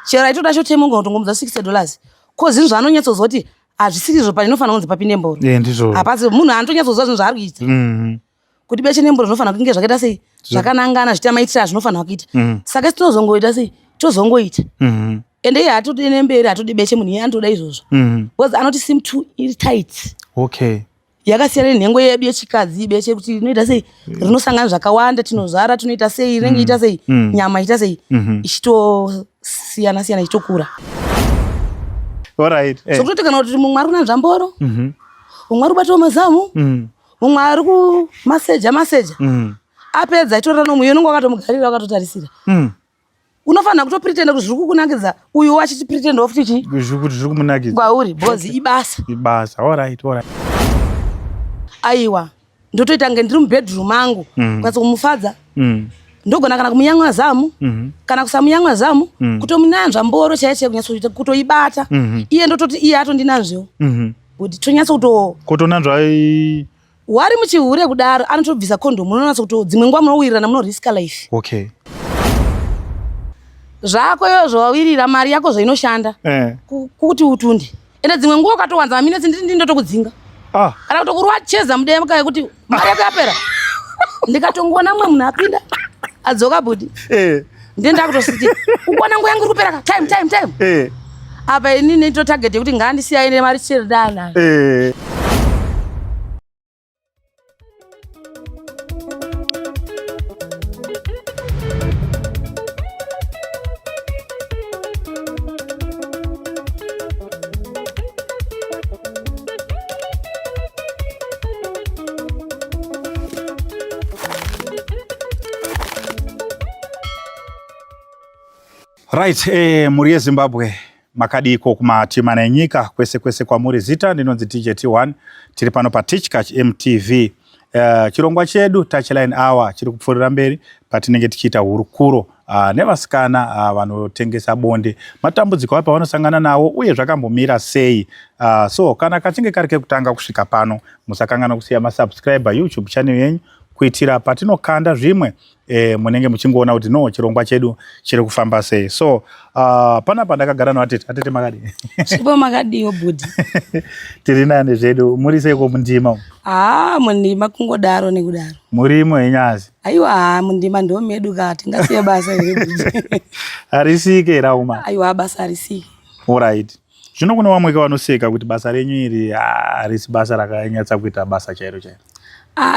Chero aitoda shotemo unogona kutongomudza $60. Ko zvinhu zvaanonyatsoziva kuti hazvisiri izvo paninofanira kunzi papinde mboro. Eh, ndizvo. Hapasi munhu anotonyatsoziva zvinhu zvaari kuita. Kuti beche nemboro zvinofanira kunge zvakaita sei? Zvakanangana zviita maitiro azvinofanira kuita. Saka isu tinozongoita sei? Tozongoita. Ende iye hatodi nemberi, hatodi beche munhu iye anotoda izvozvo. Because anoti sim 2 iri tight. Okay. Yakasiyana nenhengo yedu yechikadzi beche kuti rinoita sei? Rinosangana zvakawanda, tinozvara, tinoita sei, rinenge iita sei? Nyama ichiita sei? Ichitosiyana siyana ichitokura. All right. So kutoti kana kuti mumwe ari kunanzva mboro, mumwe ari kubatawo mazamu, mumwe ari kumaseja maseja. Apedza achitorara nomuyo unenge wakatomugarira wakatotarisira. Unofanira kutopretenda kuti zviri kukunakidza, uyu achitipretenda futi chii? Zviri kuti zviri kumunakidza. Kwauri, because ibasa. Ibasa. All right, all right. Aiwa, ndotoita kunge ndiri mubedroom mangu, kunyatsa kumufadza. Ndogona kana kumuyamwa zamu, kana kusamuyamwa zamu, kutomunanzva mboro chaiyo chaiyo kunyatsoita kutoibata. Iye ndototi iye atondinanzvewo. Kuti tonyatsa kuto Kutonanzva i Wari muchihure kudaro anotobvisa condom, munonatsa kuto dzimwe nguva munowirirana munoriska life. Okay. Zvako izvo wawirira mari yako zvainoshanda. Kuti utunde. Ende dzimwe nguva ukatowanza maminetsi ndiri ndotokudzinga. Kana kutokurwa cheza mudemka yekuti mari yako yapera. Ndikatongoona mumwe munhu apinda adzoka budi. Ndiye ndakutositi ukuona nguva yangu iri kupera ka time time time. Apa ini ndito target yekuti ngaandisiya aende mari chero dana. Right, mhuri yeZimbabwe makadiko kumatima enyika kwese kwese kwamuri. Zita ndinonzi DJ T1, tiri pano pa Tichkach MTV. Chirongwa chedu Touchline Hour chiri kupfuurira mberi patinenge tichiita hurukuro nevasikana vanotengesa bonde, matambudziko api avanosangana nawo uye zvakambomira sei. So kana kachinge kari kekutanga kusvika pano, musakanganwa kusiya masubscriber YouTube channel yenyu kuitira patinokanda zvimwe munenge muchingoona kuti no chirongwa chedu chiri kufamba sei. So panapa ndakagara navatete. Atete makadii? Chipo makadiwo budi? Tiri nani zvedu. Muri seiko mundima? Mundima kungodaro nekudaro. Murimo henyazi? Aiwa, mundima ndo medu ka, tingasiye basa here budi? Harisike here auma? Aiwa, basa harisike. All right. Zvino kune vamwe ke vanoseka kuti basa renyu iri harisi basa rakanyatsa kuita basa chairo chairo.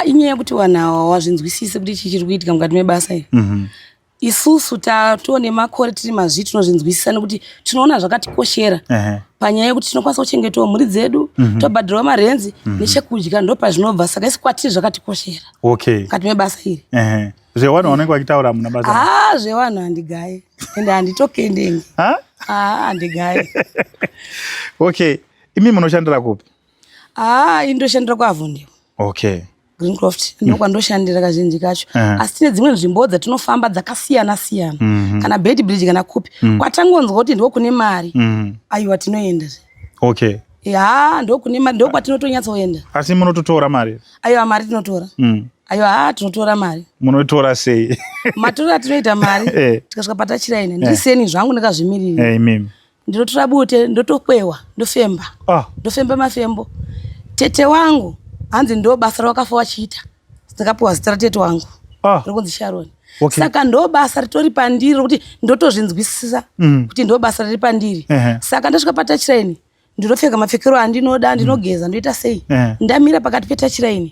Inyaya yekuti vanhu ava wazvinzwisise kuti chii chiri kuitika mukati mebasa iri. Isusu tatone makore tiri mazvi tinozvinzwisisa nekuti tinoona zvakatikoshera. Panyaya yekuti tinokwanisa kuchengetawo mhuri dzedu, tobhadhirawo marenzi nechekudya ndo pazvinobva. Saka isi kwatiri zvakatikoshera. Mukati mebasa iri. Zvevanhu vanenge vachitaura muna basa. Zvevanhu handigaye. Ende handitokendengi. Handigaye. Okay. Imi munoshandira kupi? Ini ndoshandira kuAvondale. Okay. Greencroft ndo kwandoshandira kazhinji kacho. Asi tine dzimwe nzvimbo dzatinofamba dzakasiyana siyana. Kana Beitbridge kana kupi. Kwatangonzwa kuti ndo kune mari. Aiwa tinoenda. Okay. Ya, ndo kune mari, ndo kwatinotonyatsoenda. Asi munototora mari? Aiwa mari tinotora. Aiwa, tinotora mari. Munotora sei? Matora atinoita mari, tikasvika patachiraine. Ndiseni zvangu ndakazvimirira. Imimi. Ndinotora bute, ndotokwewa, ndofemba. Ndofemba mafembo. Tete wangu hanzi ndo basa rawakafa wachiita. Ndakapiwa zita ratete wangu. Rikunzi Sharon. Saka ndo basa ritori pandiri rokuti ndotozvinzwisisa kuti ndo basa riri pandiri. Saka ndasvika patachiraini ndinopfeka mapfekero andinoda, ndinogeza, ndoita sei? Ndamira pakati petachiraini.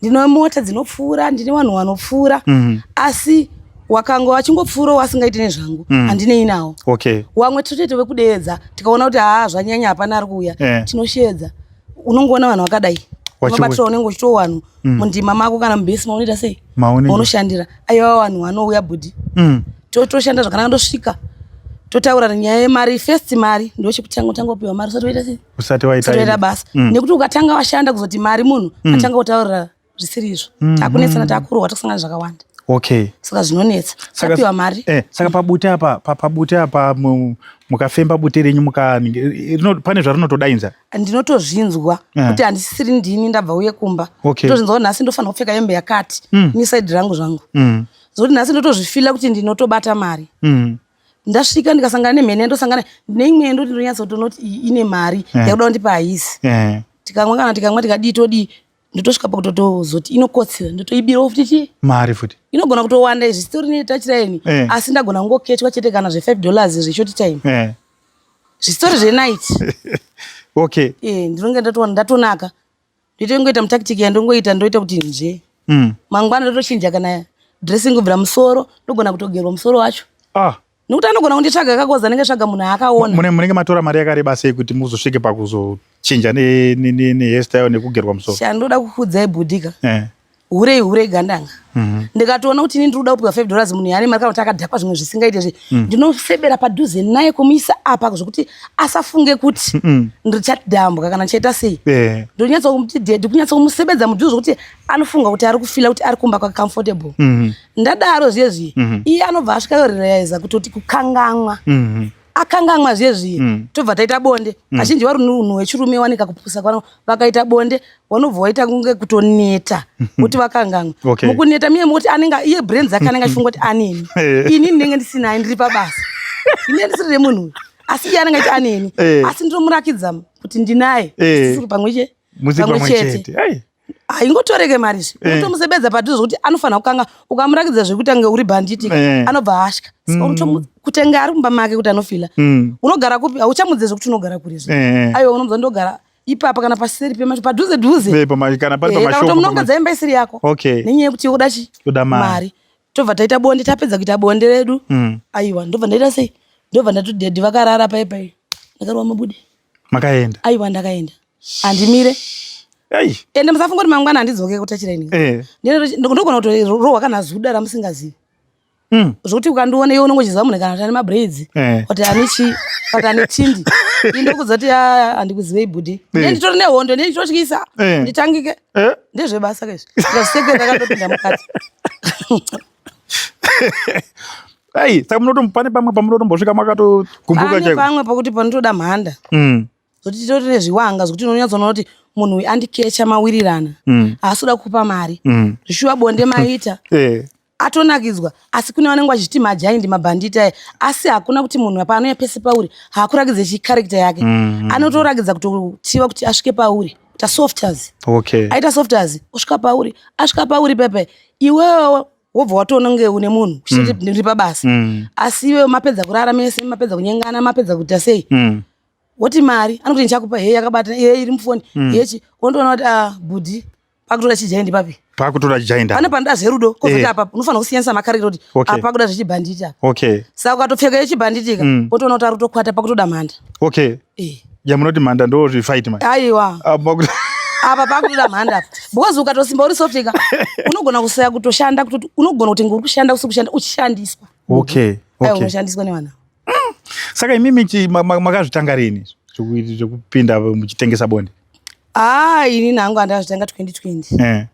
Ndine mota dzinopfuura, ndine vanhu vanopfuura. Asi wakanga wachingopfuura wasingaiti nezvangu, handinei nawo. Wamwe tinotoita vekudeedza, tikaona kuti zvanyanya hapana ari kuuya, tinosheedza. Unongoona vanhu vakadai. Unobatira unenge uchitowanhu mundima mako kana mubhesi maunoita sei? Maunoshandira. Aiwa vanhu vanouya budi. Totoshanda zvakanaka ndosvika. Totaura nyaya yemari, first mari ndochekutanga utanga kupiwa mari usati waita sei? Usati waita Usati waita basa. Nekuti ukatanga washanda kuzoti mari munhu atanga kutaurira zvisiri izvo. Takunetsana, takurohwa, takusangana zvakawanda. Saka zvinonetsa. Tapiwa mari. Saka pabute apa, pabute apa mukafemba bute renyu pane zvarinotodainza? Ndinotozvinzwa kuti handisisiri ndini ndabva uye kumba. Ndotozvinzwa nhasi ndofanira kupfeka hembe yakati. Ni side rangu zvangu. Zvokuti nhasi ndotozvifila kuti ndinotobata mari. Ndasvika ndikasangana nemhene, ndosangana neimwe, ndoti ndonyatsotoona kuti iyi ine mari yakuda kundipa haisi. Tikamwa, kana tikamwa, tikadii, todii, ndotosvika pakutotozoti inokotsira, ndotoibirawo futi chi Mari futi. Inogona kutowanda izvi, sitori netachiraini. Asi ndagona kungoketwa chete kana zve5 dollars zveshort time, zvistori zvenight. Ndinonge ndatoona ndatonaka, ndotongoita mutactic yandongoita, ndoita kuti nje mangwana ndotochinja kana dressing kubvira musoro, ndogona kutogerwa musoro wacho nekuti anogona kunditsvaga kakoza anenge tsvaga munhu aakaona. Munenge matora mari yakareba sei kuti muzosvike pakuzochinja nehairstyle nekugerwa musoro? Chandoda kukudzai bhudhika, hurei hurei gandanga. Ndikatoona kuti ini ndiri kuda kupiwa 5 dollars, munhu yaane mari kana kuti akadhakwa zvimwe zvisingaite zve, ndinosebera padhuze naye kumuisa apa zvokuti asafunge kuti ndichadhambwa kana ndichaita sei. Ndonyatsa kumuti daddy, kunyatsa kumusebedza mudhuze zvokuti anofunga kuti ari kufeela kuti ari kumba kwake comfortable. Ndadaro zviye, iye anobva asvika realiza kutoti kukangamwa, akangamwa zviye zviye. Tobva taita bonde. Kazhinji vari munhu wechirume wanika kupusa kwano, vakaita bonde vanobva waita kunge kutoneta kuti vakangamwa. Mukuneta miye mukuti anenge iye brain dzake anenge achifunga kuti aneni, ini ndinenge ndisinaye, ndiri pabasa, ini ndisiri remunhu uyu, asi iye anenge achiti aneni. Asi ndinomurakidza kuti ndinaye, tisiri pamwe che Musi pamwe pamwe chete. Chete. Ai. Haingotoreke mari izvi. Unotomusebedza padhuze zvekuti anofanira kukanga ukamurakidza zvekuti ange uri bhanditi, anobva atya. Saka kutenga ari mumba make kuti anofeela. Unogara kupi? Hauchamudze zvekuti unogara kuri zve. Aiwa, unomudza ndogara ipapa kana paseri pemacho, padhuze dhuze. Kana pari Kana pamashopu. kutomunongedza imba isiri yako nenyaya yekuti yokuda chi Kuda mari. Mari. Tobva taita bonde, tapedza kuita bonde redu, aiwa, ndobva ndaita sei, ndobva ndati daddy vakarara pai pai, ndakarova mabude. Makaenda. Aiwa, ndakaenda, handimire. Ai. Ende musafunga kuti mangwana handidzoke kutachiraini. Ndogona kutorohwa kana zuda ramusingazivi, zvokuti ukandiona iwe unongochiziva munhu kana kuti ane mabraids, kuti ane chi, kuti ane tindi. Indokudza kuti "Ah, handikuzivei bhudhi." Nditori nehondo, nditotyisa. Nditangike. Ndezvebasa kaizvi, ndikazisekwe ndakatopinda mukati. Ai, saka pane pamwe pamunotombosvika makatogumbuka Pane chaiko? pamwe pokuti panotoda mhanda, zvokuti titori nezviwanga zvokuti unonyatsoona kuti munhu uyu andikecha mawirirana, haasi kuda kukupa mari. Zvishuwa bonde maita, atonakidzwa, asi kune vanenge vachiti majaindi, mabhanditi aya, asi hakuna kuti munhu paanouya pese pauri haakurakidze chicharacter yake. Anotorakidza kutotiva kuti asvike pauri kuti asofters. Aita softers, osvika pauri, asvika pauri pepe, iwewe wobva watoona kunge une munhu uchitoti ndiri pabasa. Asi iwewe mapedza kurara mese, mapedza kunyengana, mapedza kuita sei, woti mari, anokuti ndichakupa, he yakabata, he iri mufoni, hechi, wondoona kuti ah, bhudhi, pakutoda chijaindi papi? Pakutoda chijaindi. Pane panoda zverudo, kozoti apa unofanira kusiyanisa macharacter kuti apa pakuda zvechibhanditi apa. Saka ukatopfeka yechibhanditi ka, wotoona kuti ari kutokwata, pakutoda mhanda. Yamunoti mhanda ndo zvifight manje? Aiwa. Ah, Apa pakutoda mhanda apa, because ukatosimba uri soft ka, unogona kusaya kutoshanda, kutoti unogona kuti uri kushanda usi kushanda, uchishandiswa. Aiwa, unoshandiswa nevana. Saka imimi makazvitanga rini zvekupinda muchitengesa bonde? Aa, ini nangu handazvitanga 2020.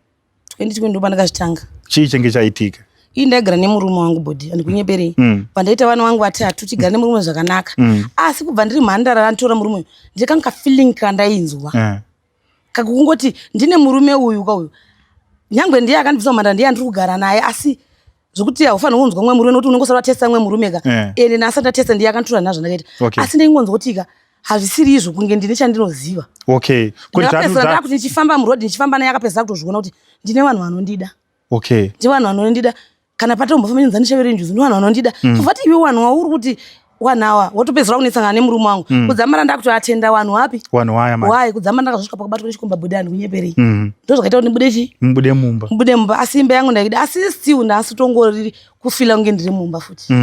2020 ndo pandakazvitanga. Chii chenge chaitika? Ii, ndaigara nemurume wangu bhodhi, handikunyeperei. Pandaita vana vangu vatatu, tigara nemurume zvakanaka. Asi kubva ndiri mhandara anditora murume uyu, ndikanga kafeeling kandainzwa kakungoti ndine murume uyu kauyu, nyangwe ndiye akandibvisa mhandara, ndiye andiri kugara naye, asi zvokuti haufaniri kunzwa mumwe murume nokuti unongosara watesta mumwe murume ka. Ende naasati atesta, ndiye akanditora nazvandakaita. Asi ndaingonzwa kuti ka hazvisiri izvo, kunge ndine chandinoziva. Kuti Ndakapedzisira ndakuti ndichifamba murodhi, ndichifamba naye, akapedzisa kutozviona kuti ndine vanhu vanondida. Ndi vanhu vanondida, kana patombofamba nzani ndishavere njuzu, ndi vanhu vanondida. Kubva ti iwe vanhu wauri kuti wanhu awa, wotopedzisira kunetsangana nemurume wangu. Kudzamara ndakutoatenda vanhu wapi? Vanhu waya manje. Wai, kudzamara ndakazosvika pakabatwa nechikomba bhudhi, handikunyeperei. Ndo zvakaita kuti ndibude chi Mubude mumba. Mubude mumba, asi imba yangu ndaida, asi still ndasitongori kufeela kunge ndiri mumba futi.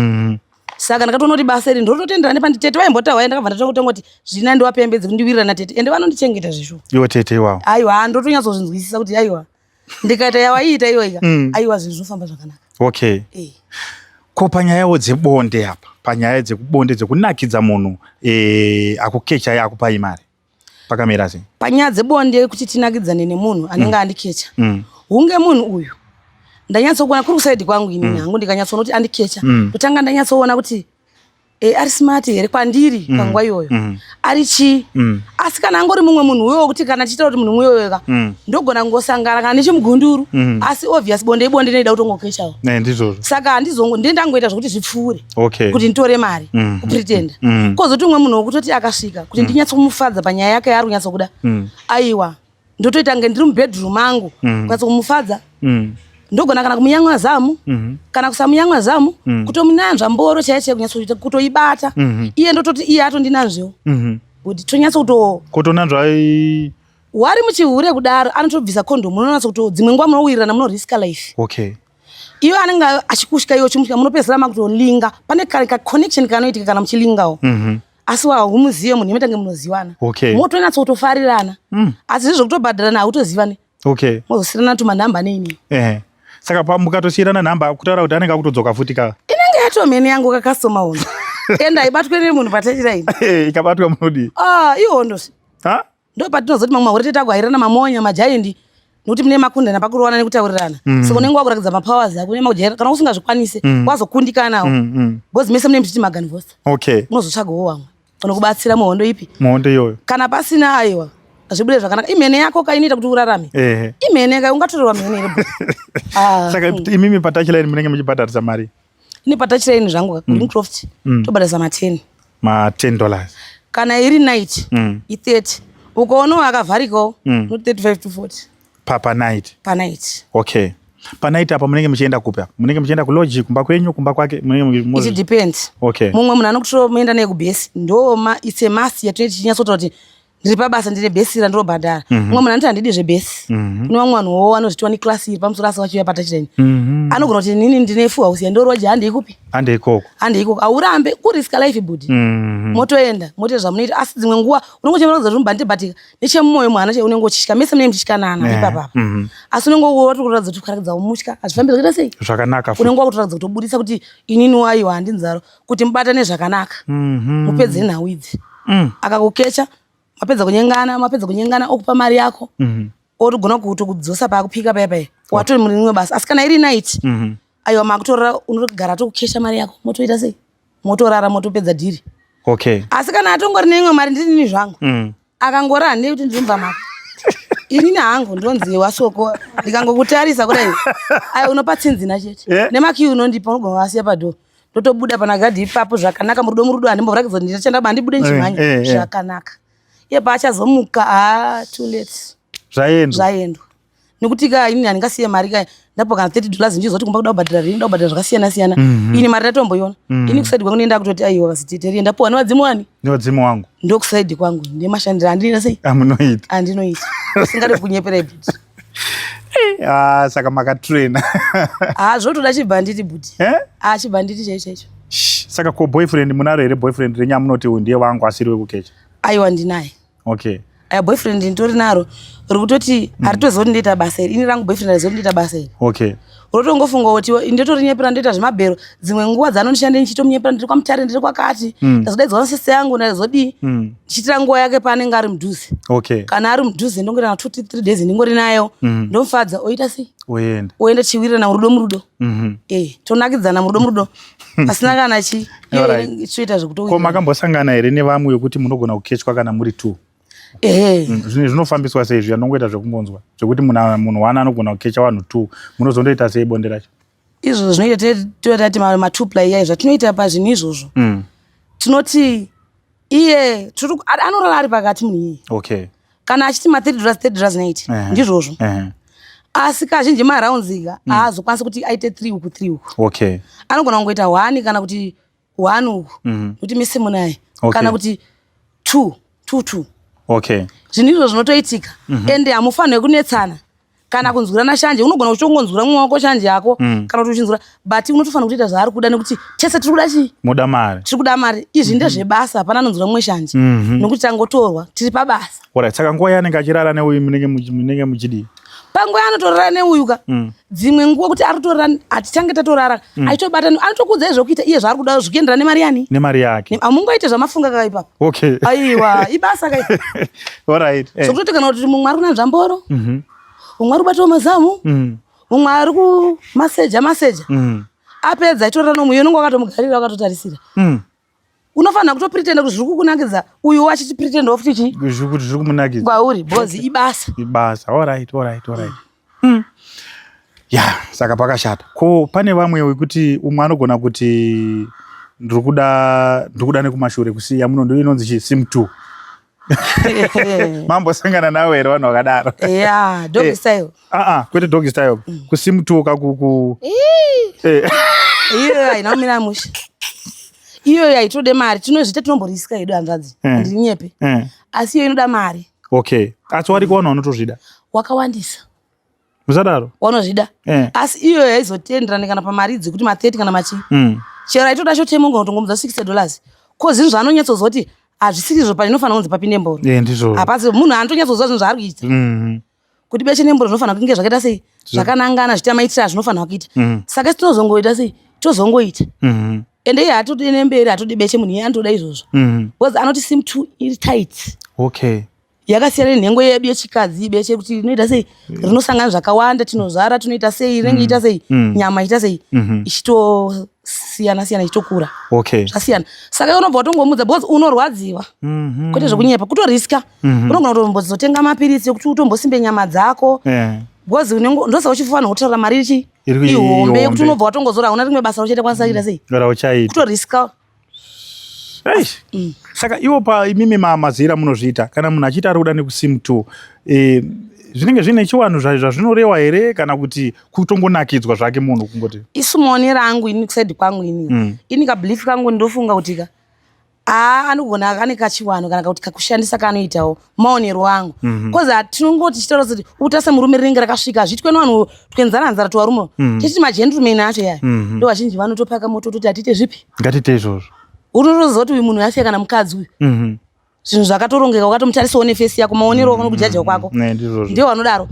Saka ndakatoona kuti basa iri ndorototendera nepanditete vaimbotaura, ndakabva ndatanga kuti zvina ndiwapembedze kundiwirira natete, ende vanondichengeta zvishuwa. Iwo tete iwawo. Aiwa, ndotonyatsozvinzwisisa kuti aiwa, ndikaita yawaiita iyo ika, aiwa, zvinhu zvinofamba zvakanaka. Ko panyayawo dzebonde apa, panyaya dzekubonde, dzekunakidza munhu akukechai, akupai mari, pakamira sei? Panyaya dzebonde, kuti tinakidzane nemunhu anenge andikecha, hunge munhu uyu ndanyatsokuona kuri kuside kwangu inini hangu, ndikanyatsoona kuti andikecha, kutanga ndanyatsoona kuti E, ari smart here kwandiri panguva iyoyo, ari chii? Asi kana angori mumwe munhu uyowo, kuti kana tichitaura kuti munhu uyoyo ka, ndogona kungosangana kana nechimugunduru, asi obvious bonde ibonde, inoida kutongokechawo. Ne, ndizvozvo. Saka handizongo ndendangoita zvokuti zvipfuure, kuti nditore mari, kupretenda. Kozoti umwe munhu wokutoti akasvika kuti ndinyatsokumufadza panyaya yake yaari kunyatsokuda, aiwa, ndotoita kunge ndiri mubedroom mangu, kunyatsokumufadza. Ndogona kana kumuyamwa zamu, kana kusamuyamwa zamu, kutomunanzva mboro chaiyo chaiyo, kunyatsoita kutoibata. Iye ndototi iye atondinanzvewo, kuti tonyatso kuto Kutonanzva Wari muchihure kudaro, anotobvisa kondomu, munonatsa kuto dzimwe nguva munowirirana, munoriska life. Iwe anenge achikusvika, iwe uchimusvika, munopedzisira makutolinga. Pane ka connection kanoitika kana muchilingawo, asi wahumuzive munhu, imotange munoziwana, motonyatsa kutofarirana. Asi zvizvo kutobhadharana hautozivani. Mozosiyirana tumanhamba neini. Ehe, saka mukatosiyirana nhamba, kutaura kuti anenge akutodzoka futi ka? Inenge yatomhene yangu kakastoma hondo, ende haibatwe nemunhu patachiraini. Ikabatwa munodii? Ah, ihondo. Ha? Ndo patinozoti mamwe mahure tete akuhairana mamonya majaindi, nokuti mune makundana pakurowana nekutaurirana. Saka unenge wakurakidza mapowers ako nemakujaira. Kana usingazvikwanise, wazokundikanawo, because mese mune muchiti maganvosa. Unozotsvagawo vamwe vanokubatsira muhondo ipi? Muhondo iyoyo. Kana pasina, aiwa, zvibude zvakanaka. Imhene yako ka inoita kuti urarame. Imhene ka, ungatorerwa mhene here bro? Ah, saka imimi patouchline munenge muchibhadharisa mari? Ine patouchline zvangu ka, Greencroft, tobhadharisa ma10. Ma10 dollars. Kana iri night, i30. Ukaonawo akavharikawo, not 35 to 40. Panight? Panight. Okay, panight apa munenge muchienda kupi? Apa munenge muchienda kulodge, kumba kwenyu, kumba kwake, munenge It depends. Mumwe munhu anokutora, muenda naye kubhesi, ndoma it's a must yatinenge tichinyatsotaura kuti ndiri pabasa, ndine bhesi randinobhadhara. Mumwe munhu anoti handidi zvebhesi. Kune vamwe vanhuwo vanozvitiwa neclass iri pamusoro, asi vachiuya patouchline, anogona kuti inini ndine full house yandoroja, handei kupi? Handei ikoko. Handei ikoko. Haurambe kuriska life, budi. Motoenda, motoita zvamunoita. Asi dzimwe nguva unenge uchiratidza kuti mubhanditi, but nechemumwoyo mwana che unenge uchitya, mese munenge muchityanana ipapapa. Asi unenge watokuratidza kuti ukaratidza umutya, hazvifambi zvakaita sei? Zvakanaka futi. Unenge wakutoratidza kutobudisa kuti inini waiwa handinzaro, kuti mubatane zvakanaka, mupedze nhau idzi. Akakukecha, mapedza kunyengana, mapedza kunyengana, okupa mari yako, otogona kutokudzosa paakupika paya paya, watori muri rimwe basa. Asi kana iri night, aiwa, makutorara, unotogara tokukesha mari yako, motoita sei, motorara, motopedza deal. Asi kana atongori neimwe mari, ndirini zvangu, akangora, handei kuti ndiri mumba mako. Inini hangu ndonzi wasoko, ndikangokutarisa kudai, ai, unopa tsinzina chete. Nemakiyi unondipa, unogona wasiya padoor, ndotobuda pana gadhi ipapo zvakanaka, murudo murudo. Handimboratidza kuti ndichachanda, handibude nchimhanya. Zvakanaka. Iye paachazomuka, ha, too late. Zvaendwa. Zvaendwa, nekuti ka inini handingasiye mari ka ndapo kana $30, ndichizoti kumba kuda kubhadhara rini, kuda kubhadhara zvakasiyana siyana. Ini mari ndatomboiona. Ini kuside kwangu nenda kutoti aiwa, vasiteterie, ndapuwa nevadzimu wani. Nevadzimu wangu. Ndokuside kwangu, ndemashandiro andinoita sei. Amunoita. Andinoita, usingade kunyeperai, bhuti. Ah, saka makatraina. Ha, zvotoda chibhanditi, bhuti. Eh? Ha, chibhanditi chaicho chaicho. Shh, saka ko boyfriend munaro here? Boyfriend renyu amunoti uyu ndiye wangu, asiri wekukecha? Aiwa, ndinaye. Aya, boyfriend nditori naro, ri kutoti haritoziva kuti ndoita basa iri. Ini rangu boyfriend hariziva kuti ndoita basa iri. Unotongofunga kuti ndotorinyepera, ndoita zvemabhero. Dzimwe nguva dzanondishande ndichitomunyepera, ndiri kwaMutare, ndiri kwakati, ndazodaidzwa nasisi yangu, ndazodii, ndichiitira nguva yake paanenge ari mudhuze. Kana ari mudhuze, ndongoita na 2 3 days ndingori nayo, ndomufadza, oita sei? Oenda. Oenda, tichiwirirana murudo murudo. Tonakidzana murudo murudo, pasina kana chi. Toita ko zvekutowirirana. Makambosangana here nevamwe vekuti munogona kukechwa kana muri two? Ehe. Zvinhu zvinofambiswa sei zviya? Ndongoita zvekungonzwa zvekuti munhu one anogona kukecha vanhu two. Munozondoita sei bonde racho? Izvozvo zvinoita totati matupla iyai. Zvatinoita pazvinhu izvozvo, tinoti iye anorara ari pakati munhu iyeye. Kana achiti ma30 dollars, $30 night, ndizvozvo. Asi kazhinji marounds ka haazokwanisi kuti aite 3 uku, 3 uku. Anogona kungoita 1, kana kuti 1 uku, kuti mise munaye, kana kuti 2 2 2. Zvinhu izvo zvinotoitika, ende hamufaniri kunetsana kana kunzwirana shanje. Unogona kuchitongonzwira mumwe wako shanje yako, kana kuti uchinzwira, but unotofanira kutoita zvaari kuda, nekuti tese tiri kuda chii? Muda mari. Tiri kuda mari. Izvi ndezvebasa, hapana anonzwira mumwe shanje, nekuti tangotorwa, tiri pabasa. Alright, saka nguva yaanenge achirara neuyu, munenge muchidii? Panguva yaanotorara neuyu ka, dzimwe nguva kuti ari kutorara, hatichange tatorara, achitobata, anotokuudzai zvokuita iye zvaari kuda, zvikuenderana nemari yani? Nemari yake. Hamungoite zvamafunga ka ipapo. Aiwa, ibasa ka. Alright. Zvokutoti kana kuti mumwe ari kunanzva mboro, mumwe ari kubatawo mazamu, mumwe ari kumaseja maseja. Apedza, aitorara nomuyo, unenge wakatomugarira, wakatotarisira. Unofanira kutopretenda kuti zviri kukunakidza, uyu wachitipretendawo futi chii Zviri zviri kumunakidza kwauri, because ibasa. Ibasa. Alright, alright, alright. Ya, saka pakashata. Ko pane vamwe wekuti umwe anogona kuti ndiri kuda nekumashure, kusiya muno, ndo inonzi chi sim 2. Mambosangana nawo here vanhu vakadaro? Ya, dog style. Ah ah, kwete dog style. Kusim 2 kaku ku Iyoyo haina kumira mushe, iyoyo haitode mari. Tinozviita, tinomborisika hedu, hanzvadzi. Handinyepe. Asi iyo inoda mari. Okay, asi wariko vanhu vanotozvida? Wakawandisa. Musadaro. Wanozvida. Asi iyoyo haizotenderani kana pamari idzi kuti ma30 kana machii. Chero aitoda shotema, ungona kutongomudza $60 ko zvinhu zvaanonyatsoziva kuti hazvisirizvo, painofanira kunzi papinde mboro. Ndizvo. Hapasi munhu anotonyatsoziva zvinhu zvaari kuita, kuti beche nemboro zvinofanira kunge zvakaita sei, zvakanangana, zviita maitiro azvinofanira kuita. Saka isi tinozongoita sei, tozongoita. Ende iye hatodi nemberi, hatodi beche. Munhu iye anotoda izvozvo because anoti sim 2 iri tight. Yakasiyana nenhengo yedu yechikadzi, beche, kuti rinoita sei, rinosangana zvakawanda, tinozvara, tinoita sei, rinenge iita sei, nyama ichiita sei, ichitosiyana siyana, ichitokura. Zvasiyana. Saka iwe unobva watongomudza because unorwadziwa. Kwete zvekunyepa, kutoriska. Unogona kutombozotenga mapiritsi ekuti utombosimbe nyama dzako because ndosaka uchifanira kutaura mari ichi ihombe, yekuti ihombe. Unobva watongozora, hauna rimwe basa rauchaita kwanisa kuita sei. Rauchaita. Kutoriska. Eish. Saka iwo pa imimi mazira munozviita, kana munhu achiita ari kuda nekusim 2, zvinenge zvine chiwanhu zvazvinorewa here, kana kuti kutongonakidzwa zvake munhu kungoti? Isu maonero angu ini, kuside kwangu ini, ini kabelief kangu, ndofunga kuti ka aa anogona ane kachiwano kana kuti kakushandisa kaanoitawo, maonero angu, because hatinongoti tichitaura kuti uta semurume rinenge rakasvika, hazviitwe nevanhu twenzara-nzara twarume. Tichiti magentleman acho yaya, ndo vazhinji vanotopaka moto, toti hatiite zvipi. Ngatiite izvozvo. Unotoziva kuti uyu munhu asiya kana mukadzi uyu, zvinhu zvakatorongeka, ukatomutarisa neface yako, maonero ako nokujudger kwako. Ne, ndizvozvo. Ndio vanodaro.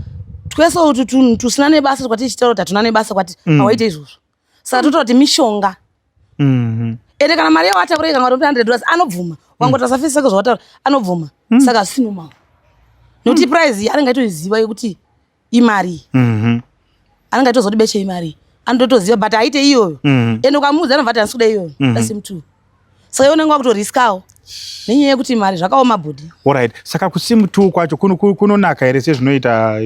Twese utu tunhu tusina nebasa kwati tichitaura kuti hatuna nebasa, kwati hawaite izvozvo. Saka totaura kuti mishonga. Ende kana mari yawataura ikanga $100, anobvuma. Wangotarisa face yako, zvawataura, anobvuma. Saka hazvisi normal, nekuti price anenge aitoiziva yekuti imari. Anenge aitoziva kuti beche imari, anototoziva, but haite iyoyo. Ende ukamuudza anobva ati handisi kuda iyoyo, sim two. Saka iwe unenge wakutoriskawo nenyaya yekuti mari, zvakaoma bhudhi. Alright, saka kusim 2 kwacho kunonaka here sezvinoita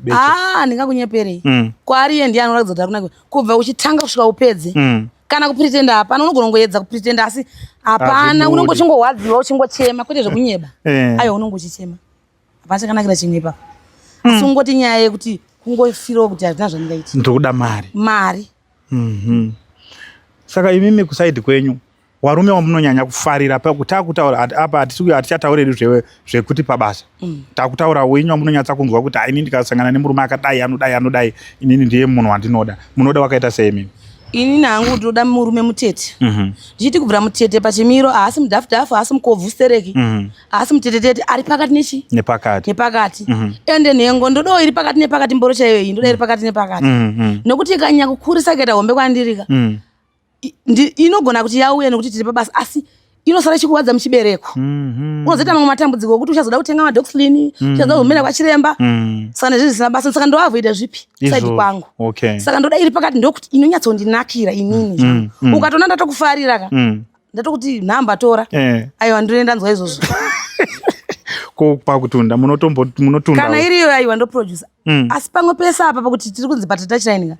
beche? Ah, ndingakunyeperei? Kwaari iye ndiye anoratidza kuti arikunaka kubva uchitanga kusvika upedze. Kana kupretenda hapana, unogona kungoedza kupretenda, asi hapana. Hazvibudi. Unenge uchingorwadziwa, uchingochema, kwete zvekunyeba. Aiwa, unenge uchichema, hapana chakanakira chimwe ipapo. Asi ungoti nyaya yekuti kungofirawo kuti hazvina zvandingaiti. Ndokuda mari. Mari. Saka imimi kuside kwenyu, warume wamunonyanya kufarira takutaura apa, hatichatauri hedu zvekuti pabasa. Takutaura wenyu wamunonyatsa kunzwa kuti ini ndikasangana nemurume akadai, anodai, anodai, inini ndiye munhu wandinoda. Munoda wakaita sei imimi? Inini hangu ndinoda murume mutete. Ndichiti kubvira mutete pachimiro, haasi mudhafudhafu, haasi mukobvu stereki, haasi mutetetete, ari pakati nechi Nepakati. Nepakati. Ende nhengo ndodawo iri pakati nepakati, mboro chaiyo iyi ndoda iri pakati nepakati, nekuti ikanyanya kukurisa ikaita hombe kwandirika, inogona kuti yauya nekuti tiri pabasa, asi inosara ichikuwadza muchibereko. Unozoita mamwe matambudziko okuti uchazoda kutenga madoxlin, uchazoda kuzomira kwachiremba. Saka nezvinhu zvisina basa, saka ndoavoida zvipi side Izvozvo. kwangu. Saka ndoda iri pakati, ndokuti inonyatsondinakira inini zvangu. Ukatoona ndatokufarira ka, ndatokuti nhamba tora. Aiwa, ndine ndanzwa izvozvo. Ko pakutunda munotunda? Kana iriyo, aiwa, ndoproducer. Asi pamwe pese apa pakuti tiri kunzi patouchline ka,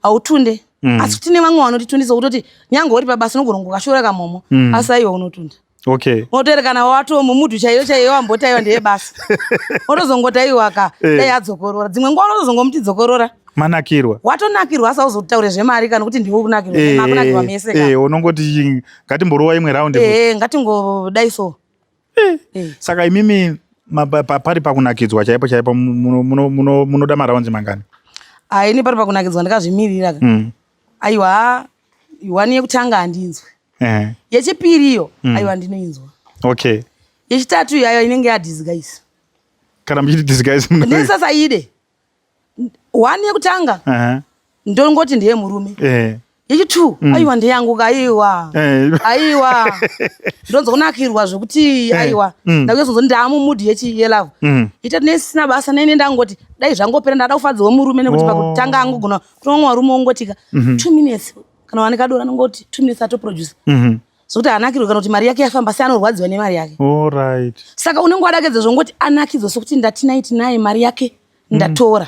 hautunde. Asi tine vamwe vanotitundisa kutoti nyange uri pabasa unogona kungokashora kamomo, asi aiwa, unotunda. Unotoere kana wato mumudhu chaiyo chaiyo, wamboti aiwa, ndeyebasa, unotozongoti aiwa ka, dai adzokorora. Dzimwe nguva unotozongomuti dzokorora. Manakirwa. Watonakirwa, asi auzotaure zvemari kana kuti ndiwe kunakirwa. Makunakirwa mese ka. Unongoti ngatimborova imwe round. Ngatingodai so. Saka imimi pari pakunakidzwa chaipo chaipo, munoda marounds mangani? Aini pari pakunakidzwa ndakazvimirira ka, aiwa, one yekutanga handinzwi. Yechipiri iyo, aiwa, ndinoinzwa. Yechitatu iyo, aiwa, inenge yadisguise. Kana muchiti disguise Ndinsasaide one yekutanga, ndongoti ndeye murume. Yechi2, aiwa, ndeyangu ka, aiwa. Aiwa, ndonzwa kunakirwa zvekuti aiwa, ndakuzonzwa ndaamumood yechi yelove. Itatu nesisina basa nene, ndangoti dai zvangopera, ndada kufadzawo murume, nekuti pakutanga angogona kuti vamwe varume ongotika 2 minutes, kana wanika dora anongoti 2 minutes atoproduce. Zvokuti haanakirwe kana kuti mari yake yafamba se anorwadziwa nemari yake. Alright. Saka unenge wadakedza zvongoti anakidzwa sokuti ndati naiti naye mari yake ndatora.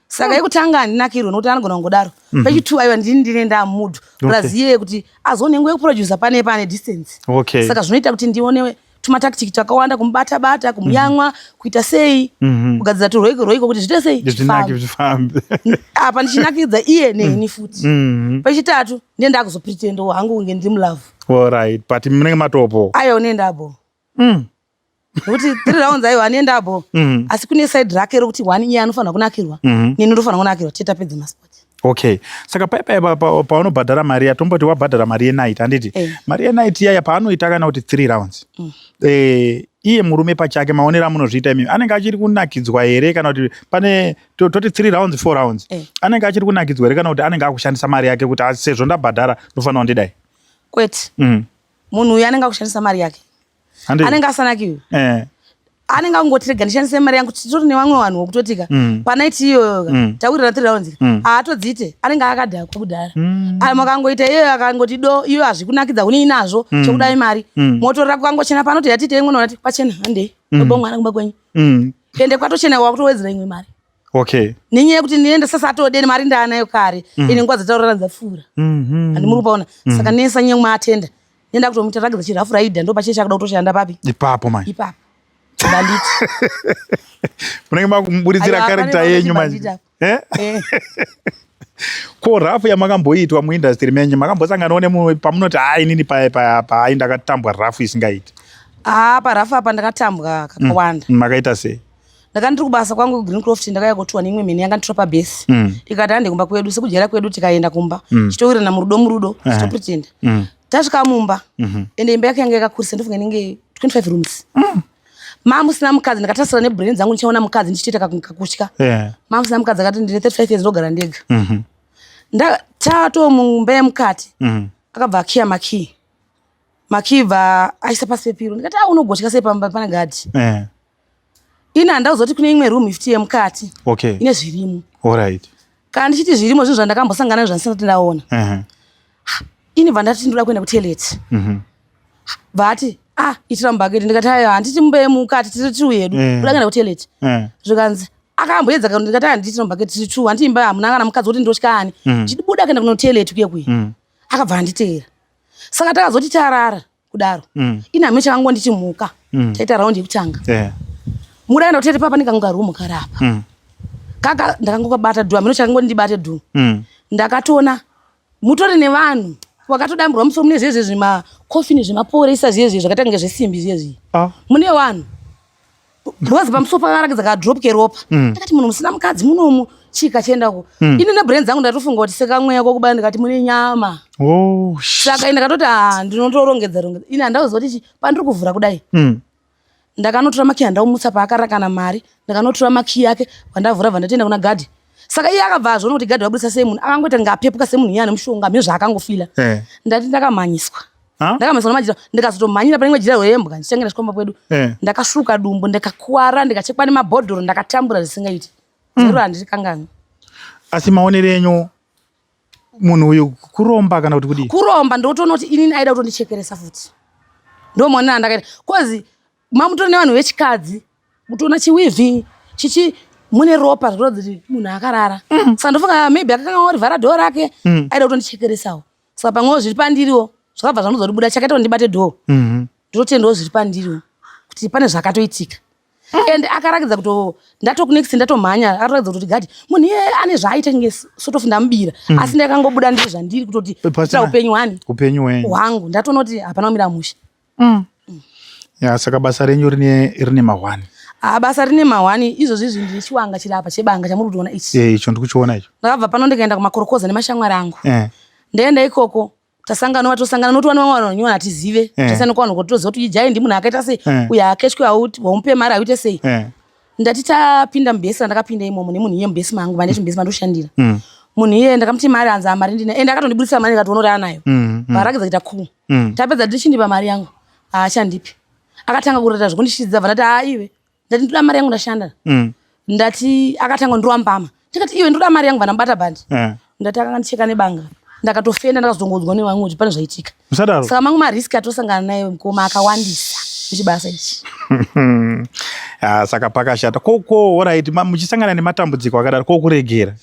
Saka yekutanga handinakirwe nokuti anogona kungodaro. Pechitwo aiwa ndini ndine ndamudu. Plus iye kuti azoone nguva yekuproducer pane pane distance. Saka zvinoita kuti ndione tumatactic twakawanda kumubata bata kumuyamwa kuita sei kugadzira turwoiko rwoiko kuti zviite sei Zvinake zvifambe. Apa ndichinakidza iye neni futi. Pechitatu ndiye ndakuzopretendawo hangu kunge ndiri mulove. Alright, but munenge matopo. Aiwa unendabo. Nekuti three rounds aiwa anendabo. Asi kune side rake rokuti one iye anofanira kunakirwa. Neni ndofanira kunakirwa tiye tapedza masport. Okay, saka paipai paunobhadhara mari yatomboti wabhadhara mari yenight handiti? Mari yenight iyaya paanoita kana kuti 3 rounds, iye murume pachake maonero amunozviita imimi anenge achiri kunakidzwa here kana kuti pane toti 3 rounds 4 rounds, anenge achiri kunakidzwa here kana kuti anenge akushandisa mari yake kuti sezvo ndabhadhara ndofanira kundidai? Kwete. Munhu uyu anenge akushandisa mari yake. Anenge asanakiwe. Anenge angoti rega ndishandise mari yangu titori nevamwe vanhu vokutotika panaiti iyoyo tawirira 3 rounds haatodziite anenge akadhakwa kudhara. Makangoita iyoyo akangoti do iyo hazvikunakidza kune inazvo chokudai mari motorera kukangochena panoti yatiite imwe nonati kwachena handei mm. mwana kumba kwenyu ende kwatochena wakutowedzera imwe mari. Nenyaya yekuti ndiende sasa atodeni mari ndaanayo kare ine nguva dzataurira dzapfuura. Handimuri kupaona. Saka nesa nyaya atenda nenda kutomuita ragidza chirafu raida ndo pachechi akuda kutoshanda papi ipapo mai ipapo banditi. Munenge makumuburitsira character yenyu manje. Eh? Ko rafu yamakamboitwa muindustry menyu makambosanganawo nemumwe pamunoti hai inini paai ndakatambwa rafu isingaiti? Ah, parafu apa ndakatambwa kakawanda. Makaita sei? Ndaka ndiri kubasa kwangu Greencroft ndakauya kotuwa neimwe mheni yanga nditora pabhesi. Ikati hande kumba kwedu sekudyara kwedu tikaenda kumba. Chitowirirana murudo murudo chitopretenda. Tasvika mumba. Ende imba yake yanga yakakurisa ndofunga inenge 25 rooms. Mamusina mukadzi ndakatasira nebrain dzangu ndichaona mukadzi ndichitoita kakutya. Mamusina mukadzi akati ndine 35 years ndogara ndega. Tato mumba yemukati. Akabva akiya makii. Makii bva aisa pasi pepiro. Ndikati ah unogotya sei pamba pane gadhi. Ini handauziva kuti kune imwe room ifti yemukati. Ine zvirimo. Alright. Kana ndichiti zvirimo zvinhu zvandakambosangana nazvo zvandisati ndaona. Ini bva ndati ndoda kuenda kutoilet. Bva ati ah itira mubhaketi ndikati aiwa handiti mumba yemukati tiri two yedu. Ndoda kuenda kutoilet. Zvikanzi akamboedza kana ndikati handiti mubhaketi tiri two handiti imba hamuna kana mukadzi kuti ndotya ani. Ndichibuda kuenda kunotoilet kuye kuye. Akabva anditeera. Saka takazoti tarara kudaro. Ini hameno chakangonditi mhuka. Taita round yekutanga. Muda kuenda kutoilet papa ndikangoka room karapa. Kaka ndakangokabata dhu hameno chakangondibate dhu. Ndakatoona mutori nevanhu wakatodamburwa musoro mune zvezve zvimakofini zvemaporisa zvezve zvakaita kunge zvesimbi zvezvi. Mune vanhu. Because pamusoro pakarakidza kadrop keropa. Ndakati munhu musina mukadzi munomu chii kachiendako. Ini nebrain dzangu ndatofunga kuti sekamweya kokubaya ndikati mune nyama. Saka ini ndakatoti ah ndinotorongedza rongedza. Ini handauziva kuti pandiri kuvhura kudai. Ndakanotora makiyi handaumutsa paakarakana mari. Ndakanotora makiyi ake vandavhura vandatoenda kuna gadhi. Saka iye akabva azviona kuti gadhi wabudisa sei munhu akangoita kunge apepuka semunhu iye ane mushonga hameno zvaakangofila. Ndati ndakamhanyiswa. Ndakamhanyiswa nemajira ndikazotomhanyira pane imwe jira rwembwa ndichitengera chikomba kwedu. Ndakasvuka dumbu ndikakuwara ndikachekwa nemabhodhoro ndakatambura zvisingaiti. Zero handirikanganwi. Asi maonero enyu munhu uyu kuromba kana kuti kudii? Kuromba ndotoona kuti inini aida kutondichekeresa futi. Ndo maonero andakaita. Cause mamutori nevanhu vechikadzi kutoona chiwivhi chichi mune ropa zvinoratidza kuti munhu akarara. Saka ndofunga maybe akakanga orivhara dhoo rake aida kutondichekeresawo. Saka pamwewo zviri pandiriwo zvakabva zvanozoribuda chakaita kuti ndibate dhoo. Ndototendawo zviri pandiriwo kuti pane zvakatoitika. And akarakidza kuti ndatokunext ndatomhanya akatorakidza kuti gadi munhu iye ane zvaaita kunge sort of ndamubira. Asi ndakangobuda ndiri zvandiri kutoti kuitira upenyu hwani upenyu hwenyu hwangu ndatoona kuti hapana kumira mushe. Ya saka basa renyu rine mahwani. Ah basa rine mahwani izvozvi izvi ndine chiwanga chiri apa chebanga chamuri kutoona ichi. Icho ndikuchiona icho. Ndakabva pano ndikaenda kumakorokoza nemashamwari angu. Ndaenda ikoko tasangana watosangana noti vana vamwe vanhu hatizive. Tasangana kwa vanhu toziva kuti ijai ndi munhu akaita sei uyu akeshwe waumupe mari auite sei. Ndati tapinda mubhesi randakapinda imomo nemunhu iye mubhesi mangu mandati mubhesi mandoshandira. Munhu iye ndakamuti mari hanzi mari ndina ende akatondibudisa mari ndikatoona kuti anayo. Varakidza kuita cool. Tapedza ndichindipa mari yangu haachandipi. Akatanga kureta zvekundishidza bva ndati haa iwe ndati ndoda mari yangu ndashanda. Ndati akatanga kundirova mbama. Ndikati iwe ndoda mari yangu bva ndamubata bhandi. Ndati akandicheka nebanga. Ndakatofenda, ndakazongodzwa nevamwe kuti pane zvaitika. Musadaro. Saka mamwe mariski atosangana nayo, mukoma, akawandisa muchibasa ichi. Ah, saka pakashata koko. Alright, muchisangana nematambudziko akadaro, kokuregera?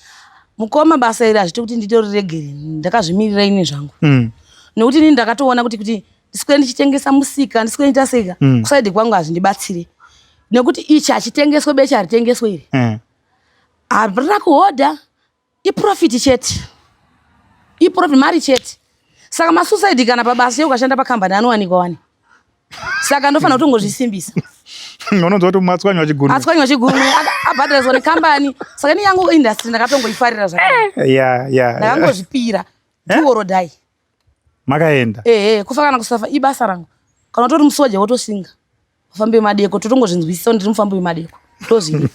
Mukoma, basa iri hazviti kuti nditoriregere. Ndakazvimirira ini zvangu, nekuti inini ndakatoona kuti ndiswere ndichitengesa musika, ndiswere ndiita seka, kuside kwangu hazvindibatsire, nekuti ichi hachitengeswe, beche haritengeswe iri. Harina kuhodha, iprofit chete, iprofit, mari chete. Saka masuicide kana pabasa ukashanda pakambani anowanikwa wani. Saka ndofanira kutongozvisimbisa. Unonzwa kuti matswanywa chigunwe. Atswanywa chigunwe, abhadhariswa nekambani. Saka ini yangu industry ndakatongoifarira zvakanaka. Ndakangozvipira, do or die. Makaenda. Ehe, kufa kana kusafa ibasa rangu. Kana utori musoja, wotosinga ufambe madeko, totongozvinzwisisa ndiri mufambo wemadeko, tozvidi.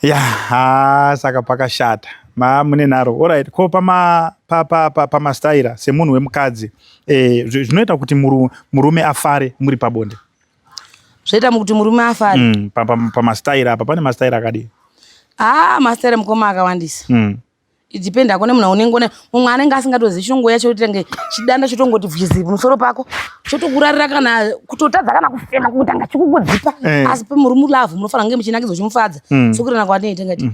Ya, ha, saka pakashata, ma mune nharo. Alright, ko pama pa, pa, pa, pamastaira, semunhu wemukadzi, zvinoita kuti murume afare muri pabonde? Zvoita mukuti murume afare? Pamastaira apa, pane mastaira akadii? Haa, mastaira, mukoma, akawandisa. Idepend akone munhu aunenge une mumwe anenge asingatozivi, chinongouya chotenge chidanda, chotongoti vhizi pamusoro pako, chotokurarira, kana kutotadza kana kufema, kutanga chikukudzipa. Asi muri mulove, munofanira kunge muchinakidzwa, chimufadza. Sokurana kwatinoita ngati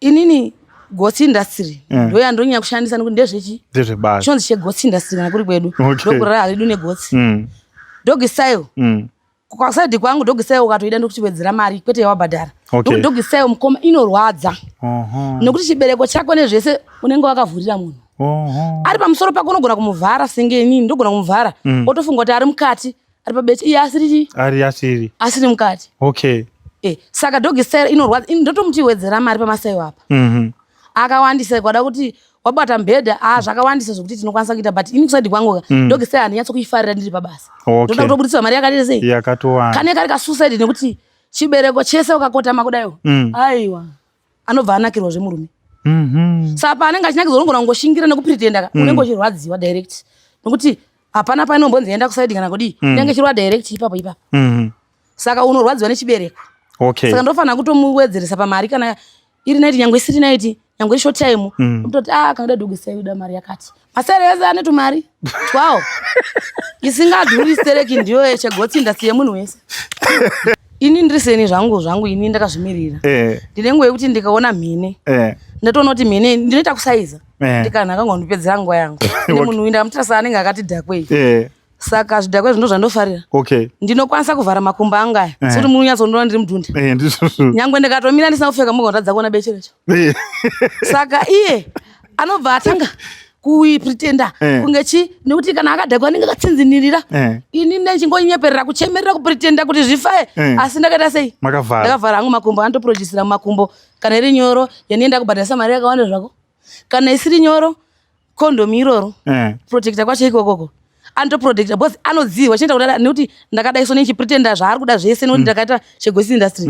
inini gotsi industry ndo yandonyanya kushandisa, nekuti ndezvechi Ndezvebasa. Chinonzi chegotsi industry kana kuri kwedu. Ndokurara hedu negotsi. Doggy style, kwaside kwangu doggy style ukatoida, ndokuchiwedzera mari, kwete yawabhadhara. Nekuti doggy style, mukoma, inorwadza, nekuti chibereko chako nezvese unenge wakavhurira munhu ari pamusoro pako. Unogona kumuvhara, senge inini ndogona kumuvhara, otofunga kuti ari mukati, ari pabeche, iye asiri chi Ari asiri. Asiri mukati. Saka doggy style inorwadza. Ini ndotomuti wedzera mari pamastyle apa. Akawandisa, kwada kuti wabata mubhedha, a zvakawandisa zvokuti tinokwanisa kuita, but ini kuside kwangu ka, doggy style handinyatso kuifarira ndiri pabasa. Ndoda kutobudiswa mari yakadii sei? Yakatowanda. Kane kari kasuicide, nekuti chibereko chese ukakotama kudaiwo, aiwa, anobva anakirwa zvemurume. Saka paanenge achinakidzwa, unogona kungoshingira nekupretenda ka, unenge uchirwadziwa direct, nekuti hapana painombonzi enda kuside kana kudii, inenge ichirwa direct ipapo ipapo. Saka unorwadziwa nechibereko. Saka ndofanira kutomuwedzeresa pamari, kana iri night, nyangwe isiri night, nyangwe iri short time. Kutoti a kana uda doggy style, uda mari yakati. Masere ese ane tumari twawo. Isingadhuri stereki ndiyo chegotsi industry yemunhu wese. Ini ndiri seni zvangu, ini ndakazvimirira. Ndine nguva yekuti ndikaona mhene, ndatoona kuti mhene ndinoita kusaiza. Ndikanhu akangondipedzera nguva yangu. Ine munhu uyu ndakamutira saanenge akati dhakwei. Saka zvidhakwa izvi ndo zvandofarira. Ndinokwanisa kuvhara makumbo angu aya, sekuti munhu unyatsondiona ndiri mudhunda. Ndizvozvo. Nyangwe ndikatomira ndisina kupfeka, mugotadza kuona beche racho. Saka iye anobva atanga kuipretenda kunge chi, nekuti kana akadhakwa anenge akatsinzinirira. Ini ndichingonyeperera kuchemerera, kupretenda kuti zvifaye, asi ndakaita sei? Makavhara. Ndakavhara hangu makumbo. Anotoprojisira mumakumbo. Kana iri nyoro, yanienda kubhadharisa mari yakawanda zvako. Kana isiri nyoro, kondomu iroro, protector kwacho ikokoko anotoprotecta, because anodzirwa chinoita kudada, nekuti ndakadai so nechipretenda zvaari kuda zvese, nekuti ndakaita chegotsi industry.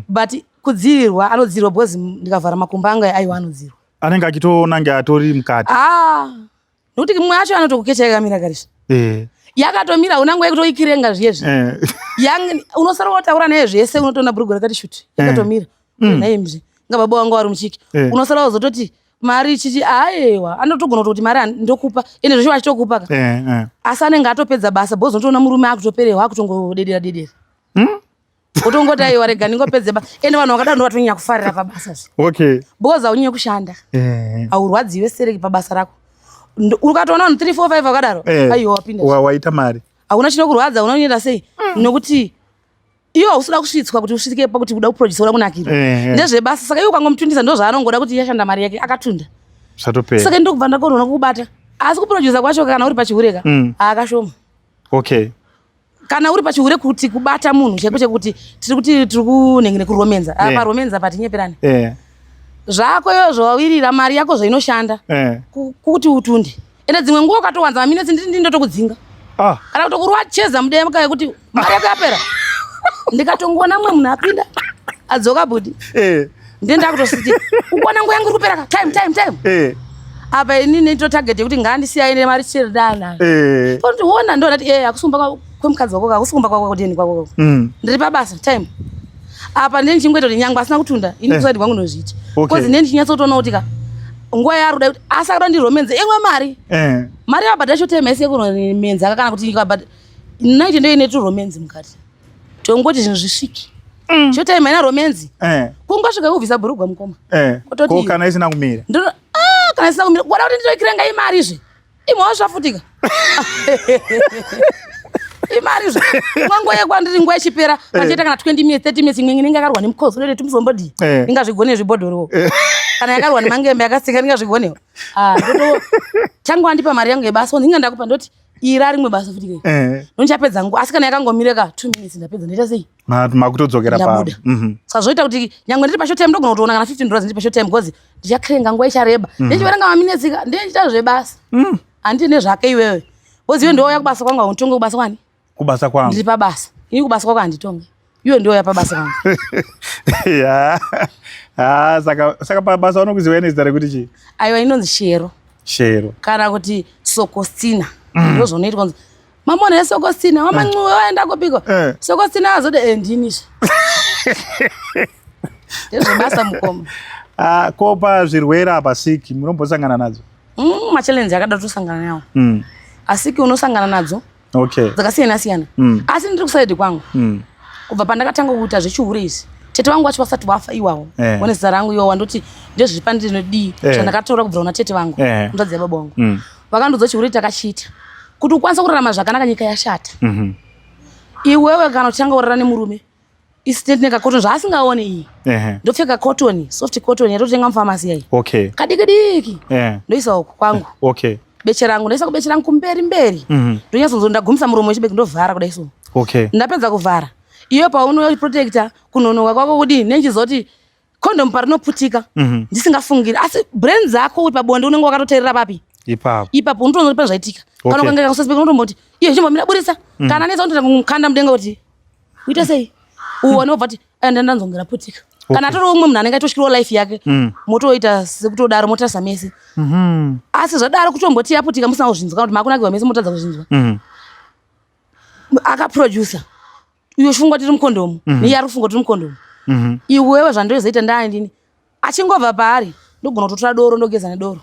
But kudzivirwa, anodzirwa, because ndikavhara makumbo angu, aiwa, anodzirwa. Anenge achitoona nge atori mukati. Ah, nekuti mumwe acho anotokukecha yakamira karizvo. Yakatomira, una nguva yekutoikirenga zviyezvi. Unosara wotaura naye zvese, unotoona bhurugu rakati shuti, yakatomira. Naimzve nga baba wangu vari muchiki. Unosara wozototi mari chichi, aiwa, anotogona kutoti mari ndokupa, ende zveshuwa achitokupa ka. Asi anenge atopedza basa, because unotoona murume akutoperehwa, akutongodedera dedera. Utongoti aiwa, rega ndingopedze basa. Ende vanhu vakadaro ndo vatonyanya kufarira pabasa zve, because haunyanye kushanda, haurwadziwe sereki pabasa rako. Ukatoona vanhu 3 4 5 vakadaro, aiwa, wapinda. Waita mari. Hauna chinokurwadza, unoenda sei? Nokuti iwe hausida kusvitswa kuti usvike pakuti uda kuprodusa, uda kunakirwa. Ndezvebasa. Saka iwe ukangomutundisa, ndo zvaanongoda, kuti yashanda mari yake, akatunda. Zvatopera. Saka ndokubva ndakorona kukubata. Asi kuprodusa kwacho, kana uri pachihure ka, akashoma. Kana uri pachihure, kuti kubata munhu chaiko, chekuti tiri kuti tiri kunenge nekuromenza. Paromenza patinyeperani. Zvako iyo zvawawirira, mari yako zvainoshanda kuti utunde. Ende dzimwe nguva ukatowanza maminutes, ndiri ndotokudzinga, kana kutokurwa cheza mudemka yekuti mari yako yapera. Ndikatongoona mumwe munhu apinda, adzoka bhudhi, ndiye ndakutositi ukuona nguva yangu iri kupera ka, time, time, time. Apa ini ndito target yekuti ngandisiya aende mari chiridana. Ondiona, ndonati akusi kumba kwemukadzi wako, akusi kumba kwako, kudini kwako. Ndiri pabasa, time apa ndiye ndichingoita kuti nyangwe asina kutunda, ini kuside kwangu ndozviita, because ndiye ndichinyatsotoona kuti ka. Nguva yaari kuda kuti asi akada ndiromenze imwe mari. Eh. Mari yabhadhara short mese yekuromenza kana kuti ikabhadhara night ndo ine turomenzi mukati. Tongoti zvinhu zvisvike. Short time haina romenzi. Eh. Kungosvika kubvisa bhurugwa mukoma. Eh. Kutoti- Ko kana isina kumira. Ndino ah kana isina kumira. Kuda kuti nditoikirenga imari izvi. Imhosva futika. Imari zve. Mwanguva yekwandiri nguva ichipera pachiita kana 20 minutes 30 minutes imwe inenge yakarwa nemukozo rete tumuzombodii. Eh. Ndingazvigone zvibhodhoro. Kana yakarwa nemangembe yakatsika ndingazvigonewo. Ah ndoto changu andipa mari yangu yebasa ndinga ndakupa ndoti ira rimwe basa futi ke. Eh. Ndochapedza nguva asi kana yakangomira ka 2 minutes ndapedza ndoita sei? Makutodzokera pa. Ndabuda. Saka zvoita kuti nyangwe ndiri pashort time ndogona kutoona kana $15 ndiri pashort time because ndichakrenga nguva ichareba. Ndichiverenga maminutes ka ndichiita zvebasa. Handiti nezvake iwewe. Because iwe ndouya kubasa kwangu haunditonge kubasa kwani? Kubasa kwangu. Ndiri pabasa. Ini kubasa kwako handitonge. Iwe ndouya pabasa kwangu. Ya. Ah, saka pabasa unokuziwa nezita rekuti chii? Aiwa inonzi Shero. Shero. Kana kuti Sokostina. Ndozvinoitwa kunzi mamona esokostina wamancuwe waenda kupiko. Eh. Sokostina azode eh, ndini zve. Ndezvebasa mukoma. Ah, ko pazvirwere apa siki munombosangana nadzo? Machallenges akada kutosangana nawo. Asiki unosangana nadzo Okay. dzakasiyana siyana. Asi ndiri kusaidi kwangu. Kubva pandakatanga kuita zvechihure izvi tete vangu vacho vasati vafa iwawo. Eh. One zita rangu iwawo wandoti ndezviri ndinodii Eh. zvandakatora kubvira kuna tete vangu Eh. hanzvadzi yababa vangu. Vakandiudza chihure takachiita kuti ukwanise kurarama zvakanaka nyika yashata. Iwewe kana uchitanga kurara nemurume isitende nekakotoni zvaasingaoni iyi. Ndopfeka cotton, soft cotton yatotenga mufamasi yayi. Okay. Kadiki diki. Eh. Ndoisa uku kwangu. Okay. Beche rangu ndoisa kubeche rangu kumberi mberi. Ndonyatsonzo ndagumisa muromo wechibeki ndovhara kudai so. Okay. Ndapedza kuvhara. Iyo paunoprotecta kunonoka kwako kudii nenjizoti condom parinoputika ndisingafungiri asi brain dzako kuti pabonde unenge wakatoteerera papi Ipapo. ipapo unotoona kuti pane zvaitika. Okay. Kana ukange kakususpect unotomboti iye chimbomira burisa. Kana anetsa unotoita kumukanda mudenga kuti uite sei uone wobva kuti aya ndanzongera putika. Kana atori umwe munhu anenge aitotyirawo life yake motoita sekutodaro motarisa mese. Asi zvadaro kutomboti yaputika musina kuzvinzwa kana kuti makunakirwa mese motadza kuzvinzwa. Akaproducer uyo chifunga tiri mukondomu neiye ari kufunga tiri mukondomu. Iwewe zvandozoita ndaandini achingobva paari ndogona kutotora doro ndogeza nedoro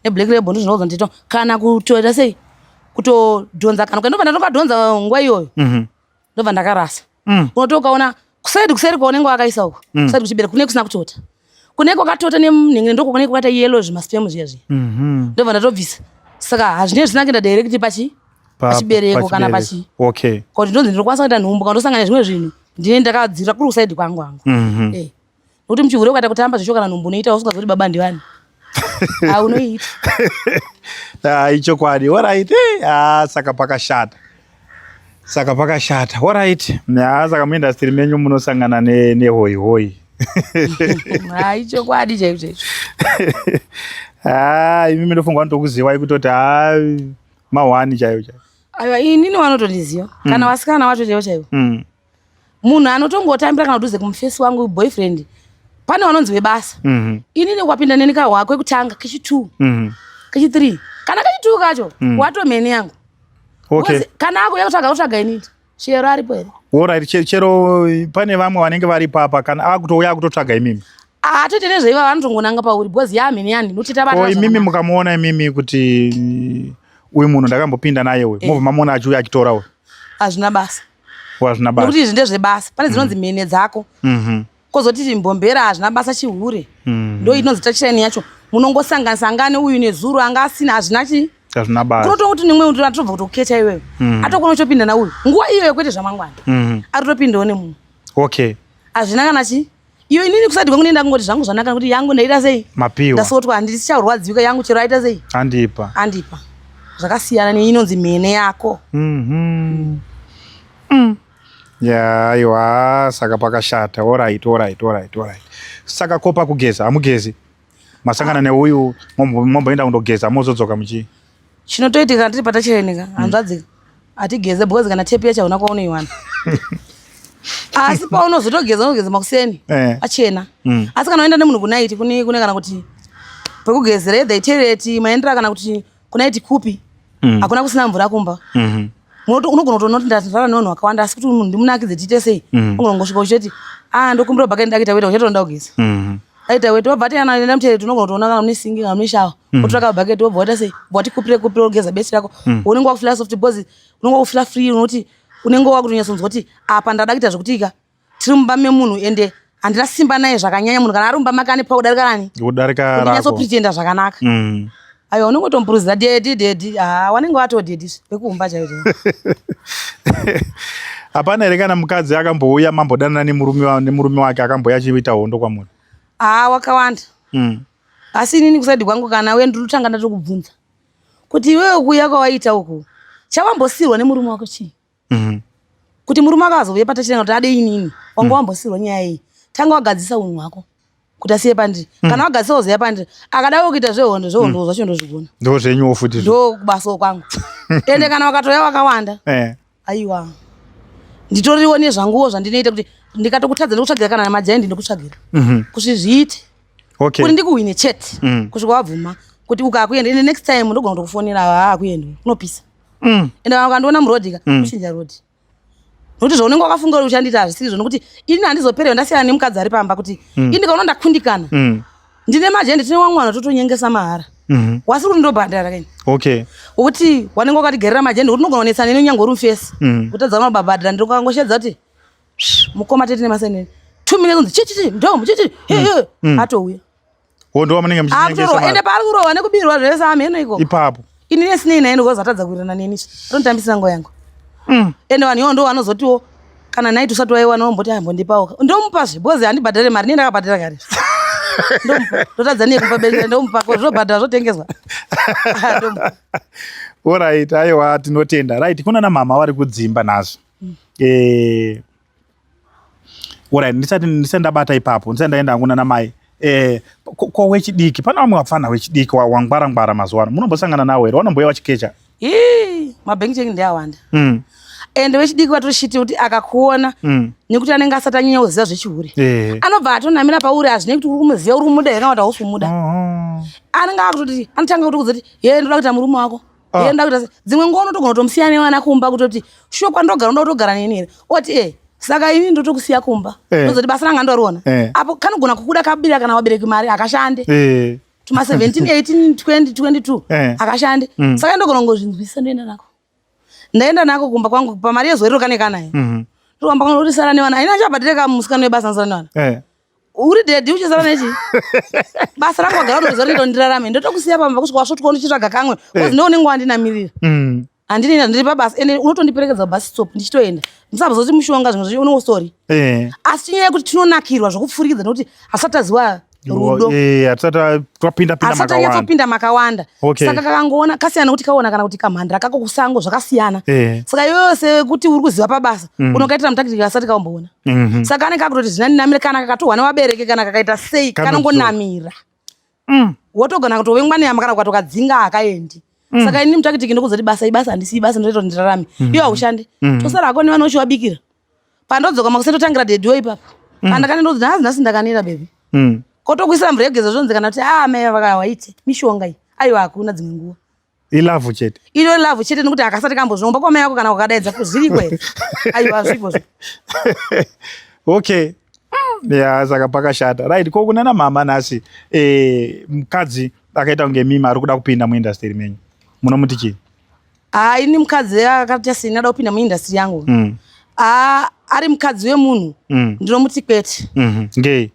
neblack label ndozvinoudza ndito kana kutoita sei kutodhonza kana ndobva ndatokadhonza nguva iyoyo ndobva ndakarasa. Unoti ukaona kuseri kuseri kwaunenge wakaisa uko kuseri kuchibereko kune kusina kutota kune kwakatota nemunhengere ndoko kune kwakaita yellow zvimasperm zviya zviya ndobva ndatobvisa. Saka hazvinei zvisina kuenda direct pachi pachibereko kana pachi Okay. kuti ndonzi ndinokwanisa kuita nhumbu kana ndosangana nezvimwe zvinhu ndine ndakadzira kuri kusaidi kwangu hangu. Eh. Nokuti muchihure ukaita kutamba zvisho kana nhumbu unoita usingazoti baba ndivani. Ah unoiita. Ah, ichokwadi. Alright. Eh, ah, saka pakashata. Saka pakashata. Alright. Ah, saka muindustry menyu munosangana ne nehoi hoi. Ah ichokwadi chaizvo chaizvo. Ah, imi ndinofunga ndokuzivai kutoti ah mahwani chaiyo chaiyo. Aiwa inini vanotondiziva kana vasikana vacho chaivo chaivo. Munhu anotongotambira kana kudhuze kumufesi wangu boyfriend pane vanonzi vebasa. Inini ukapinda neni kahwa kwekutanga kechi2 kechi3 kana kechi2 kacho watomhene yangu. Okay. Because kana akuuya kutsvaga kutsvaga inini chero aripo here. Alright, chero pane vamwe vanenge vari papa kana akutouya akutotsvaga imimi. Atoite nezveiva vanotongonanga pauri because yamhene yani notita Ko vana imimi zvakanaka. mukamuona imimi kuti uyu munhu ndakambopinda naye uyu mobva mamuona achiuya achitora uyu. Hazvina basa. Hazvina basa. Nekuti izvi ndezvebasa. Pane dzinonzi mhene dzako. Kozoti mbombera hazvina basa chihure. Ndo inonzi touchline yacho. Munongosanganisa angane uyu nezuro anga asina hazvina chi. Hazvina basa. Kunotongoti nemwe munhu atobva kutoketa iwewe. Atokona kutopinda nauyu. Nguva iyoyo kwete zvamangwana. Arikutopindawo nemunhu. Okay. Hazvina kana chi. Iyo inini kusati kwangu nenda kungoti zvangu zvanaka nekuti yangu ndaita sei? Mapiwa. Ndasotwa handisicharwadziwika yangu chero aita sei? Andipa. Andipa. Zvakasiyana neinonzi mhene yako. Ya, aiwa, saka pakashata. Alright, alright, alright, alright. Saka kopa kugeza, hamugezi. Masangana neuyu momboenda kundogeza mozodzoka muchi. Chinotoitika ndiri patachirenika hanzvadzi hatigeze because kana tepi yacho hauna kwaunoiwana. Asi paunozotogeza unogeza makuseni Eh. achena. Asi kana uenda nemunhu kunaiti kune kune kana kuti pekugezera either itoilet maendera kana kuti kunaiti kupi hakuna kusina mvura kumba. Unogona kutoona kuti ndarara nevanhu vakawanda asi kuti munhu ndimunakidze tiite sei unogona kungosvika uchitoti ah ndokumbira bhaketi ndakuita kuita uchatoenda kugeza. Aita weti wabva ati ana enda mutoilet, unogona kutoona kana mune singi kana mune shower. Wotora kabhaketi wobva waita sei, wobva wati kupire kupire wogeza beche rako. Unenge wakufila soft because unenge wakufila free, unoti unenge wakutonyatsonzwa kuti apa ndada kuita zvekuti tiri mumba memunhu ende handina simba naye zvakanyanya. Munhu kana ari mumba make ane power kudarika nani? Kudarika rako. Kunyatsopretenda zvakanaka. Aiwa, unenge utomupuruzira daddy, daddy. Ha, wanenge watoo daddy vekumba chaivo. Hapana here kana mukadzi akambouya mambodanana nemurume wake akambouya achiita hondo kwamuri? Ha, wakawanda. Asi inini kuside kwangu, kana uye ndinotanga ndatokubvunza kuti iwewe kuuya kwawaita uku, chawambosirwa nemurume wako chii? Kuti murume akazouya patachiranga kuti ade inini, wanga wambosirwa nyaya iyi. Tanga wagadzisa unhu hwako kuti asiye pandiri. Kana wagadzisa, wozoya pandiri. Akadawo kuita zvehondo, zvehondo zvacho ndozvigona. Ndo zvenyuwo futi. Ndo kubasawo kwangu. Ende kana wakatoya wakawanda, aiwa, nditoriwo nezvanguwo zvandinoita kuti ndikatokutadza ndikutsvagira kana namajaindi, ndikutsvagira kuti zviite kuti ndikuhwine chete kusvika wabvuma kuti ukakuenda. Ende next time ndogona kutokufonera, haa, akuenda kunopisa. Ende kana ukandiona murodhi ka, kuchinja rodhi, nokuti zvaunenge wakafunga kuti uchandiita hazvisirizvo, nokuti ini handizoperewo ndasiyana nemukadzi ari pamba kuti ini ndikaona ndakundikana, ndine majendi, tine wamwe vanhu totonyengesa mahara wasiri kuti ndobhadhara kaini. Wokuti wanenge wakatigerera majendi kuti unogona kunetsana neni unyange uri mufesi, kutadza unobabhadhara. Ndinokangoshedza kuti, "Shh, mukoma, tete nemasenene." 2 minutes unzi chichichi ndomu chichi atouya. Wo ndo wamunenge muchinyengesa Akutorwa ende mari. Paari kurohwa nekubirwa zvese, amheno ikoko. Ipapo. Ini nesinei naye, ndikazatadza kuwirirana neni, tonotambisira nguva yangu. Ende vanhu ivo ndo vanozotiwo kana night usati waiwana womboti ambondipawo, ndomupazve because handibhadhare mari, nee, ndakabhadhara kare, ndomupa. Ndotadza nei kumupa bendera? Ndomupa, ko zvinobhadhara zvotengeswa. Ah, ndomupa. Alright, aiwa, tinotenda. Right, kuna namama vari kudzimba nhasi. Alright, ndisati ndabata ipapo, ndisati ndaenda hangu nana mai, ko wechidiki, pana vamwe vapfana wechidiki wangwara ngwara mazuva ano, munombosangana nawo here vanombouya vachikecha? Ii, mabank check ndeawanda. Ende wechidiki vatoshiti kuti akakuona, nekuti anenge asati anyanya kuziva zvechihure, anobva atonamira pauri. Hazvinei kuti uri kumuziva, uri kumuda here kana kuti hausi kumuda. Anenge akutoti anotanga kutokudza kuti, ye, ndoda kuita murume wako. Ye, ndoda kuita dzimwe nguva unotogona kutomusiya nevana kumba, kutoti shuwa kwandogara unoda kutogara neni here? Oti e, saka ini ndotokusiya kumba. Ndozoti basa ranga ndoriona. Apo kanogona kukuda kabira kana wabereki mari akashande. Tuma 17, 18, 20, 22. Akashande. Saka ndogona kungozvinzwisisa, ndoenda nako, ndaenda nako kumba kwangu pamari yezuva iro kane kanayo. Ndokumba kwangu kuti sara nevana, aina chabhadhire kamusikana webasa, nosara nevana. Uri daddy uchisara nechi basa rangu wagara unoziva rinoita kuti ndirarame. Ndotokusiya pamba kusvika wasvotwa unochitsvaga kamwe, because ndo unenge wandinamirira. Handini, ndiri pabasa, ende unotondiperekedza kubus stop ndichitoenda. Ndisabva mushonga, zvimwe zvacho unenge usori. Asi chinyaya yekuti tinonakirwa zvokupfurikidza nekuti hasati taziva rudo. Hatisati twapinda pinda Hasati makawanda. Tanyatsopinda makawanda. Saka kakangoona kasiyana nekuti kaona kana kuti kamhandira kako kusango zvakasiyana. Saka iwewe sekuti uri kuziva pabasa, unokaitira mutakitiki asati kaumboona. Saka anenge akutoti zvinandinamira kana kakatohwa nevabereki kana kakaita sei. Kanodzoka. Kanongonamira. Wotogona kutovengwa nehama kana ukatokadzinga hakaendi. Saka ini mutakitiki ndokuzoti basa ibasa, handisi basa, ndoita kuti ndirarame. Iwe haushandi, tosara hako nevana uchiwabikira. Pandodzoka makuseni totangira daddy ipapo. Kana ndakanenda ndozoti nhasi, nhasi ndakaneta, baby. Kotokuisira mvura yekugeza, zvonzi kana kuti a mai vakawaite mishonga iyi, aiwa, hakuna dzimwe nguva. Ilove chete. Iro love chete, nekuti akasati kambozviomba kwamai vako kana ukadaidza zviriko here? Aiwa, zvipo zvo. Okay, ya, saka pakashata. Right, ko kunana mama nhasi, mukadzi akaita kunge mimi ari kuda kupinda muindustry menyu, munomuti chii? Haa, ini mukadzi akaita seni ada kupinda muindustry yangu, haa, ari mukadzi wemunhu, ndinomuti kwete. Ngei?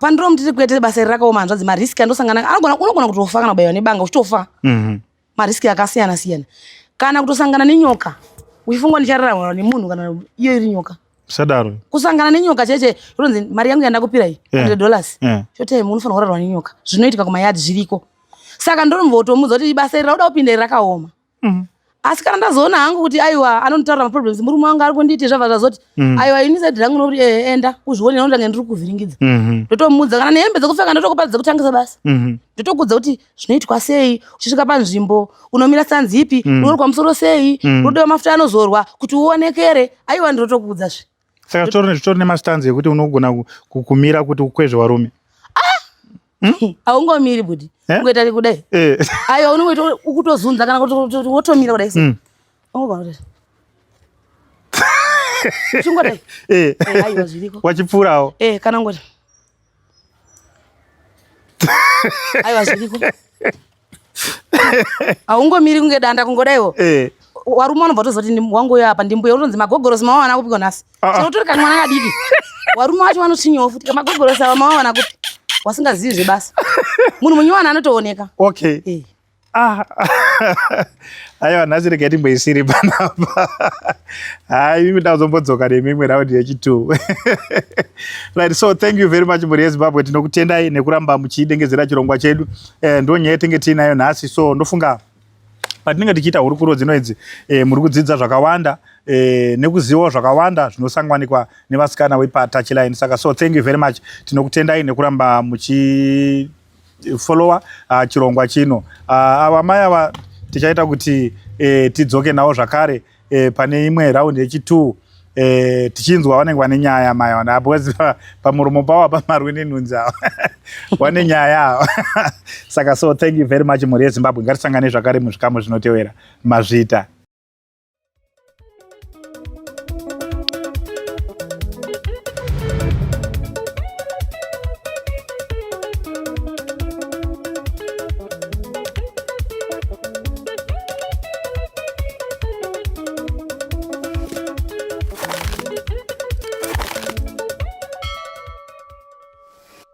Pandinomuti kwete, basa iri rakaoma, hanzvadzi. Marisks andosangana, anogona, unogona kutofa kana kubayiwa nebanga uchitofa. Marisks akasiyana siyana, kana kutosangana nenyoka uchifunga ndichararama nemunhu kana iyo iri nyoka. Sadaro. Kusangana nenyoka cheche ronzi mari yangu yandakupira iyi, $100. Short time unofanira kurarwa nenyoka. Zvinoitika kumayadhi, zviriko. Saka ndonombotomudza kuti basa iri rauda kupinda iri rakaoma. Asi kana ndazoona hangu kuti aiwa, anonditaurira maproblems, murume wangu ari kundiiti, zvabva zvazoti aiwa, ini side rangu nokuti enda uzvione, nondange ndiri kuvhiringidza. Ndotomudza kana nehembe dzekupfeka, ndotokupa dzekutangisa basa. Ndotokudza kuti zvinoitwa sei, uchisvika panzvimbo unomira sanzi ipi, unorukwa musoro sei, unodiwa mafuta anozorwa kuti uonekere. Aiwa, ndinotokuudzazve. Saka zvitori nemastanzi ekuti unogona kumira kuti ukwezve varume? Haungomiri, budi. Ungoita kudai. Aiwa, unongoita ukutozunza kana kuti wotomira kudai so. Ungogona kuti uchingodai. Aiwa, zviriko. Wachipfuurawo. Kana ngoti Aiwa, zviriko. Haungomiri kunge danda kungodaiwo. Warume vanobva tozoti wanguyo apa ndimbuya, utonzi magogorosi mawawana kupiko nhasi? Ah, ah. Chinotori kamwana kadiki. Warume wacho vanotsinyawo futi, kamagogorosi ava mawawana kupi? Wasingazivi zvebasa. Munhu munyowani anotooneka. Ah. Aiwa, nhasi regai timboisiri panapa. Hai, imi ndazombodzoka nemimwe raundi yechi2. Right, so thank you very much, mhuri yeZimbabwe. Tinokutendai nekuramba muchidengezera chirongwa chedu. Ndo nyaya yatenge tiinayo nhasi. So ndofunga patinenge tichiita hurukuro dzino idzi, muri kudzidza zvakawanda nekuzivawo zvakawanda zvinosanganikwa nevasikana vepaTouchline. Saka so thank you very much, tinokutendai nekuramba muchi followa chirongwa chino. Ava mai ava tichaita kuti tidzoke navo zvakare pane imwe raundi yechi2, tichinzwa vanenge vane nyaya mai ava, because pamuromo pavo hapamarwi nenhunzi, ava vane nyaya ava. Saka so thank you very much, mhuri yeZimbabwe. Ngatisangane zvakare muzvikamu zvinotevera. Mazvita.